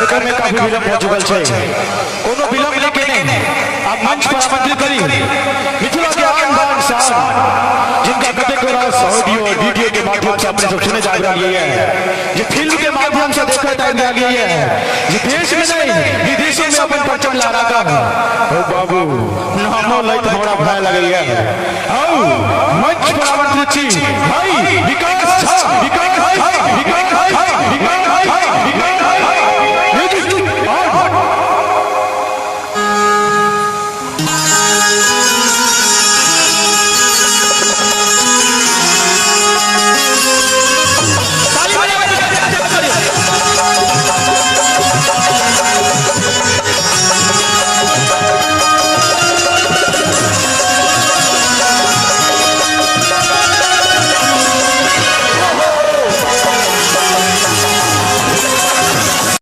कार्यक्रम में काफी विलंब हो चुकल छै। कोनो विलंब नहि केने आब मंच पर आमंत्रित करी मिथिला के आन बान शान, जिनका कतेको रास ऑडियो और वीडियो के माध्यम से अपने सब सुने जा रहलियै है, जे फिल्म के माध्यम से देखैत आबि रहलियै है, जे देश में नहीं विदेशों में अपन परचम लहरा कर, ओ बाबू नामो लैत हमरा भय लगैया। आउ मंच पर आमंत्रित छी भाई विकास झा, विकास झा, विकास झा, विकास झा, विकास।